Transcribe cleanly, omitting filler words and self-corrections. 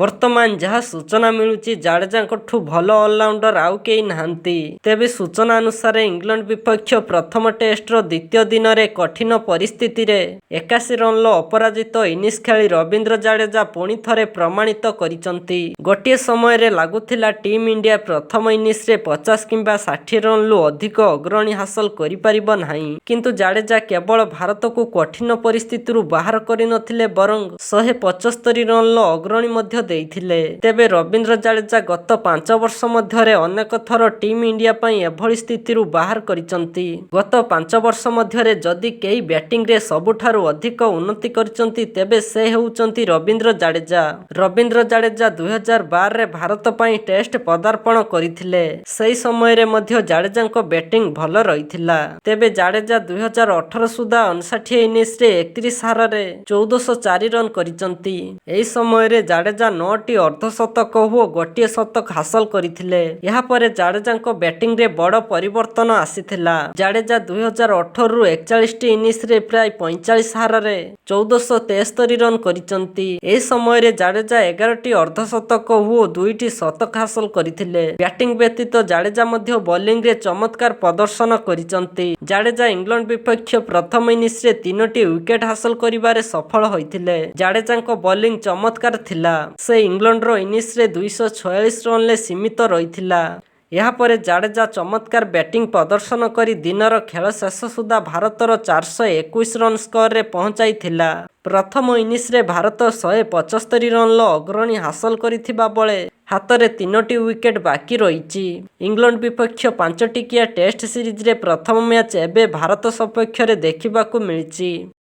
ବର୍ତ୍ତମାନ ଯାହା ସୂଚନା ମିଳୁଛି, ଜାଡେଜାଙ୍କଠୁ ଭଲ ଅଲରାଉଣ୍ଡର ଆଉ କେହି ନାହାନ୍ତି। ତେବେ ସୂଚନା ଅନୁସାରେ, ଇଂଲଣ୍ଡ ବିପକ୍ଷ ପ୍ରଥମ ଟେଷ୍ଟର ଦ୍ୱିତୀୟ ଦିନରେ କଠିନ ପରିସ୍ଥିତିରେ 81 ରନର ଅପରାଜିତ ଇନିଂସ ଖେଳି ରବୀନ୍ଦ୍ର ଜାଡେଜା ପୁଣି ଥରେ ପ୍ରମାଣିତ କରିଛନ୍ତି। ଗୋଟିଏ ସମୟରେ ଲାଗୁଥିଲା ଟିମ୍ ଇଣ୍ଡିଆ ପ୍ରଥମ ଇନିଂସରେ 50 କିମ୍ବା 60 ରନରୁ ଅଧିକ ଅଗ୍ରଣୀ ହାସଲ କରିପାରିବ ନାହିଁ। କିନ୍ତୁ ଜାଡେଜା କେବଳ ଭାରତକୁ କଠିନ ପରିସ୍ଥିତିରୁ ବାହାର କରିନଥିଲେ, ବରଂ 175 ରନର ଅଗ୍ରଣୀ ମଧ୍ୟ ଦେଇଥିଲେ। ତେବେ ରବୀନ୍ଦ୍ର ଜାଡେଜା ଗତ 5 ବର୍ଷ ମଧ୍ୟରେ ଅନେକ ଥର ଟିମ୍ ଇଣ୍ଡିଆ ପାଇଁ ଏଭଳି ସ୍ଥିତିରୁ ବାହାର କରିଛନ୍ତି। ଗତ 5 ବର୍ଷ ମଧ୍ୟରେ ଯଦି କେହି ବ୍ୟାଟିଂରେ ସବୁଠାରୁ ଅଧିକ ଉନ୍ନତି କରିଛନ୍ତି, ତେବେ ସେ ହେଉଛନ୍ତି ରବୀନ୍ଦ୍ର ଜାଡେଜା। ରବୀନ୍ଦ୍ର ଜାଡେଜା 2012ରେ ଭାରତ ପାଇଁ ଟେଷ୍ଟ ପଦାର୍ପଣ କରିଥିଲେ। ସେହି ସମୟରେ ମଧ୍ୟ ଜାଡେଜାଙ୍କ ବ୍ୟାଟିଂ ଭଲ ରହିଥିଲା। ତେବେ ଜାଡେଜା 2018 ସୁଦ୍ଧା 59 ଇନିଂସରେ 31 ହାରରେ 1404 ରନ୍ କରିଛନ୍ତି। ଏହି ସମୟରେ ଜାଡେଜା ନଅଟି ଅର୍ଦ୍ଧଶତକ ଓ ଗୋଟିଏ ଶତକ ହାସଲ କରିଥିଲେ। ଏହାପରେ ଜାଡେଜାଙ୍କ ବ୍ୟାଟିଂରେ ବଡ଼ ପରିବର୍ତ୍ତନ ଆସିଥିଲା। ଜାଡେଜା 2018ରୁ 41ଟି ଇନିଂସରେ ପ୍ରାୟ 45 ହାରରେ 1473 ରନ୍ କରିଛନ୍ତି। ଏହି ସମୟରେ ଜାଡେଜା 11ଟି ଅର୍ଦ୍ଧଶତକ ଓ ଦୁଇଟି ଶତକ ହାସଲ କରିଥିଲେ। ବ୍ୟାଟିଂ ବ୍ୟତୀତ ଜାଡେଜା ମଧ୍ୟ ବୋଲିଂରେ ଚମତ୍କାର ପ୍ରଦର୍ଶନ କରିଛନ୍ତି। ଜାଡେଜା ଇଂଲଣ୍ଡ ବିପକ୍ଷ ପ୍ରଥମ ଇନିଂସରେ ତିନୋଟି ୱିକେଟ ହାସଲ କରିବାରେ ସଫଳ ହୋଇଥିଲେ। ଜାଡେଜାଙ୍କ ବୋଲିଂ ଚମତ୍କାର ଥିଲା। ସେ ଇଂଲଣ୍ଡର ଇନିଂସରେ 246 ରନରେ ସୀମିତ ରହିଥିଲା। ଏହାପରେ ଜାଡେଜା ଚମତ୍କାର ବ୍ୟାଟିଂ ପ୍ରଦର୍ଶନ କରି ଦିନର ଖେଳ ଶେଷ ସୁଦ୍ଧା ଭାରତର 421 ରନ୍ ସ୍କୋରରେ ପହଞ୍ଚାଇଥିଲା। ପ୍ରଥମ ଇନିଂସରେ ଭାରତ 175 ରନର ଅଗ୍ରଣୀ ହାସଲ କରିଥିବା ବେଳେ ହାତରେ ତିନୋଟି ୱିକେଟ ବାକି ରହିଛି। ଇଂଲଣ୍ଡ ବିପକ୍ଷ 5 ଟିକିଆ ଟେଷ୍ଟ ସିରିଜରେ ପ୍ରଥମ ମ୍ୟାଚ୍ ଏବେ ଭାରତ ସପକ୍ଷରେ ଦେଖିବାକୁ ମିଳିଛି।